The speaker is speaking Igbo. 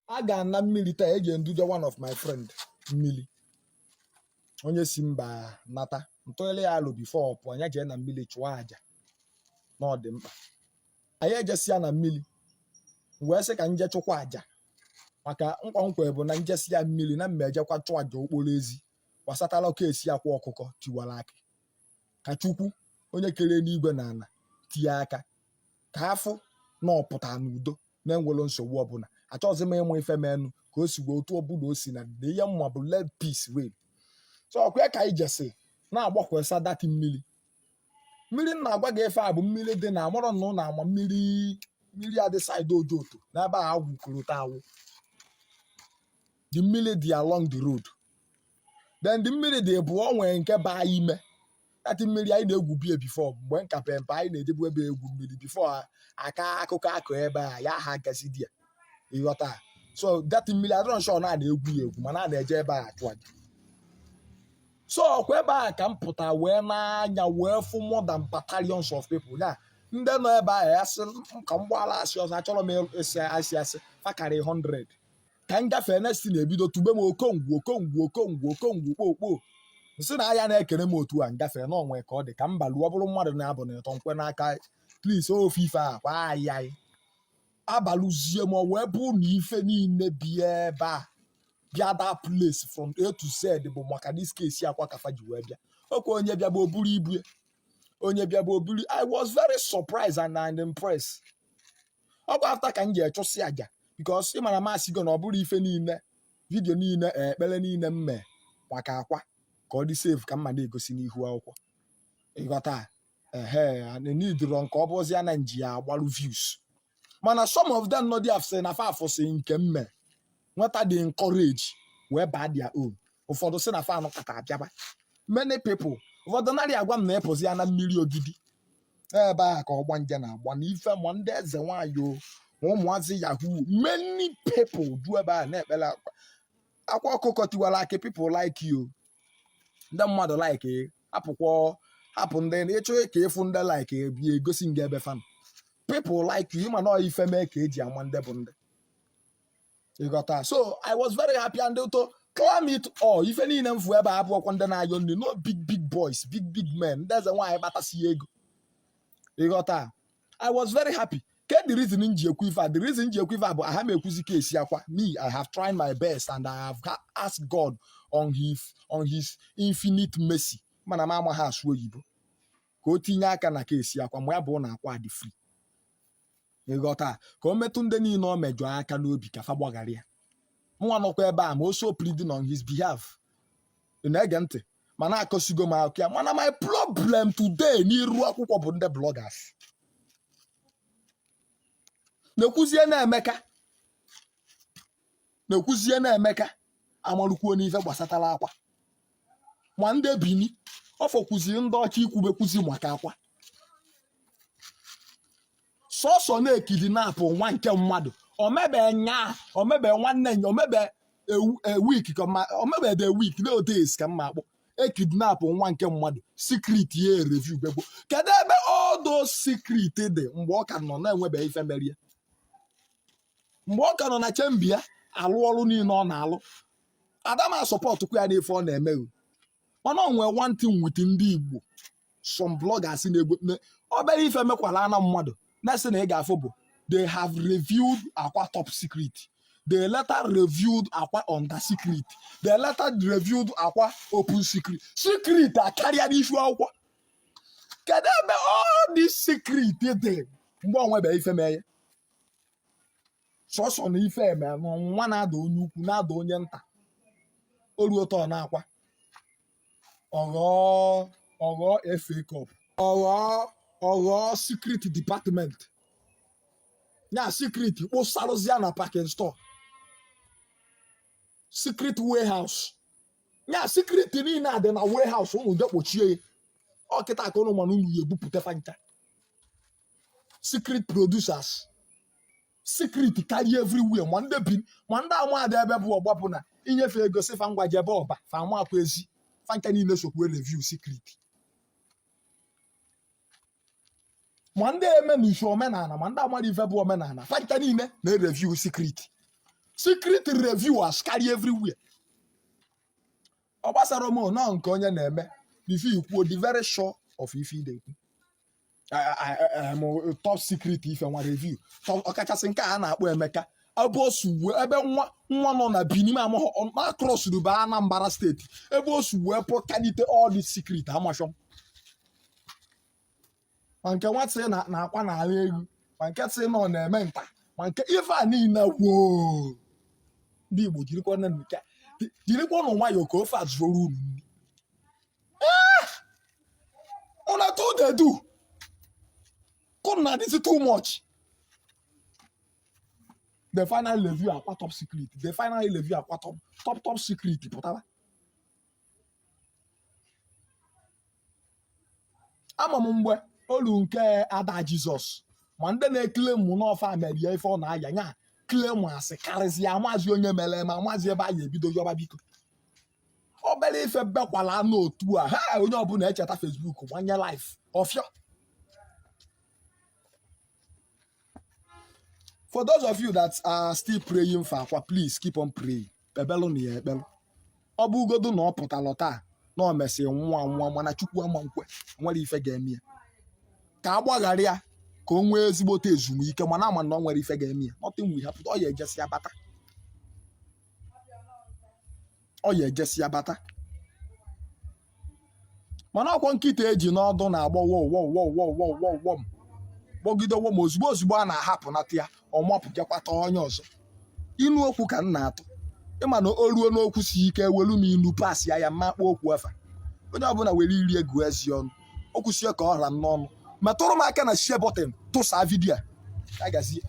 A ga-ana mmiri taa. Eji nduje one of my friend mmiri, onye si mba nata. Ntụgharị ya alụ before ọ pụọ, anya jee na mmiri chụọ aja na ọ dị mkpa. Anyị ejesia na mmiri wee sị ka nje chụkwa aja, maka nkwa nkwa bụ na njesia mmiri na mma ejekwa chụọ aja okporo ezi gbasatara case Akwa Ọkụkọ Tiwara Akị, ka Chukwu onye kere n'igwe na ala tinye aka ka afụ na ọ pụta n'udo na-enwere nsogbu ọbụla. Achọghịzị m ịmụ ife menụ ka o si wee otu ọbụla o si na na ihe mma bụ let peace reign. So ọkwa ka anyị jesi na-agbakwesa that mmiri. Mmiri m na-agwa gị ife a bụ mmiri dị na amụrụ na ụlọ ama mmiri, mmiri adị side Ojoto n'ebe a agwụkọrọta awụ. The mmiri dị along the road. Then the mmiri dị bụ o nwere nke baa ime that mmiri anyị na-egwu bie before. Mgbe nka pempe, anyị na-ejebu ebe egwu mmiri before aka akụkọ akụ ebe a ya ha agazi di ya, ịghọta? So that mmiri adịrọ sure na a na-egwu ya egwu, mana a na-eje ebe a achụ aja. So ọkwa ebe a ka m pụta wee n'anya wee fụ more than battalions of people ya ndị nọ ebe ahụ. Ya sị ka m gbala asị ọzọ, achọrọ m ịsị asị asị fakarị 100 ka m gafee. Next na-ebido tube m okongwu, okongwu, okongwu, okongwu, kpokpo nsị na aya na-ekene m otu a. Ngafe na onwe ka ọ dị ka m baluo, ọ bụrụ mmadụ na-abụ na ịtọ nkwe n'aka please ofe ife a kwa anyị anyị abalụzie m. Wee bụ na ife niile bi ebe a bịa that place from A to Z bụ maka this case Akwa kafa ji wee bịa. Okwe onye bịa bụ oburu ibu, onye bịa bụ oburu. I was very surprised and impressed. Ọ bụ after ka m ji echụsị aja, because ị mara masị go na ọ bụrụ ife niile, video niile, ekpere niile m mee maka Akwa ka ọ dị safe ka mma na-egosi n'ihu akwụkwọ, ịghọta? Ehe, nidiro nke ọ bụzi na nji ya agbalụ views, mana some of them nọ there sị na fa afụsị nke m mee, nweta the encourage wee baa their own. Ụfọdụ sị na fa anọkọta abịaba. Many people, ụfọdụ narị agwa m na ịpụzi ya na mmiri Ogidi ebe a ka ọgbanje na-agba na ife ma ndị eze nwanyị o, ma ụmụazị yahoo. Many people ju ebe a na-ekpere Akwa, Akwa Ọkụkọ Tiwara Akị. People like you, ndị mmadụ like hapụkwọ hapụ ndị ịchọ ka ịfụ ndị like bịa egosi nga ebe fan. People like you, ịma na ọ ife mee ka eji ama ndị bụ ndị, ịghọta? So I was very happy, and to climb it all, ife niile m fụ ebe a abụọkwa ndị na-ayọ nri, no, big big boys, big big men, ndị eze nwaanyị kpatasị ego, ịghọta? I was very happy. Ke the reason m ji ekwu ife a, the reason m ji ekwu ife a bụ aha m ekwuzi case Akwa. Me, I have tried my best and I have asked God on his infinite mercy, mana m amaghị asụ oyibo, ka o tinye aka na case Akwa mgbe ya bụ na Akwa dị free, ịghọta? Ka o metụ ndị niile o mejọ aka n'obi ka fa gbaghara ya. Nwa nọkwa ebe a ma o so pleading on his behalf. Ị na-ege ntị? Mana akọsigo m akụkọ ya. Mana my problem today n'iru akwụkwọ bụ ndị bloggers na-ekwuzie na Emeka na-ekwuzie na Emeka amalukwuo n'ife gbasatara Akwa, ma ndị Bini ọ fọkwuziri ndị ọcha ikwubekwuzi maka Akwa. Sọsọ na-ekidnapụ nwa nke mmadụ, omebe nya, omebe nwanne nya, omebe a week ka mma, omebe the week no days ka mma akpọ ekidnapụ nwa nke mmadụ. Secret ya review begbo. Kedu ebe all those secret dị mgbe ọ ka nọ na-enwebe ife merie, mgbe ọ ka nọ na chamber ya alụ ọrụ niile ọ na-alụ? Adama supportkwa ya n'ife ọ na-eme, mana ọ nwee one thing with ndị Igbo, some bloggers na-egwe obere ife mekwala ana mmadụ na-esi na ị ga-afụ bụ they have reviewed Akwa top secret, they later reviewed Akwa under secret, they later reviewed Akwa open secret. Secret akarịa n'ifu akwụkwọ. Kedu ebe all this secret dị mgbe ọ nwebe ife mee ya? Sọsọ na ife eme na ọnwụnwa na-ada onye ukwu, na-ada onye nta, o ruo tọ na-akwa ọghọọ ọghọọ FA Cup, ọghọọ ọghọọ secret department ya, secret kpụsarụzia na packing store, secret warehouse ya, secret niile a dị na warehouse unu je kpochie ya. Ọ kịta ka unu mana unu ya ebupụta fancha secret producers, secret karịa everywhere. Ma ndị bi ma ndị amada ebe bụ ọgbapụ na inyefe ego si fa ngwa jebe ọba fa amakwa ezi fancha niile sokwe review secret. Ma ndị eme n'usu omenala, ma ndị amara ife bụ omenala, fancha niile na-ereview secret. Secret reviewers carry everywhere. Ọ gbasara m nọ nke onye na-eme before ikwuo, dị very sure of ife ị na-ekwu. Top secret ife nwa review, ọkachasị nke a na-akpọ Emeka ebe o si wee ebe nwa nwa nọ na Benin amụghọ na cross ba Anambra State ebe o si wee pụtalite all the secret amashọm ma nke nwa sị na na-akwa n'ala egwu ma nke sị na ọ na-eme nta ma nke ife a niile woo. Ndị Igbo, jirikwa na nke jirikwa ụnụ nwayọọ ka ofe a zụrụ unu nri. Una too dey do come na this too much. The final review akwa top secret, the final review akwa top top top secret pụtara. Ama m mgbe olu nke ada Jizọs ma ndị na-ekele mụ n'ọfa merie ife ọ na-aya nya claim asị karịsịa amazi onye mere ma amazi ebe a ya ebido yọba biko. Obere ife bekwala n'otu a ha onye ọbụla echeta Facebook gbanye live ọfịọ. For those of you that are still praying for Akwa, please keep on praying. Kpebelụ na ya ekpelụ. Ọ bụ ugodu na ọ pụtalụ taa na ọ mesị nwa nwa mana Chukwu ama nkwe nwere ife ga-eme ya ka a gbaghara ya ka o nwee ezigbote ezumike, mana ama na ọ nwere ife ga-eme ya. Nothing will happen. Ọ ya ejesi ya bata, ọ ya ejesi ya bata, mana ọkwọ nkịta eji n'ọdụ na-agbọ wo wo wo wo wo wo wo m gbọgide wo m ozugbo ozugbo a na-ahapụ nata ya ọ mapụ jekwata onye ọzọ. Inu okwu ka m na-atụ ịma na o ruo n'okwu si ike ewelu m inu pas ya ya mma kpọọ okwu afa onye ọbụla were iri ego ezi ọnụ okwu sie ka ọ hara m n'ọnụ. Metụrụ m aka na share button, tụsaa video a ya gazie.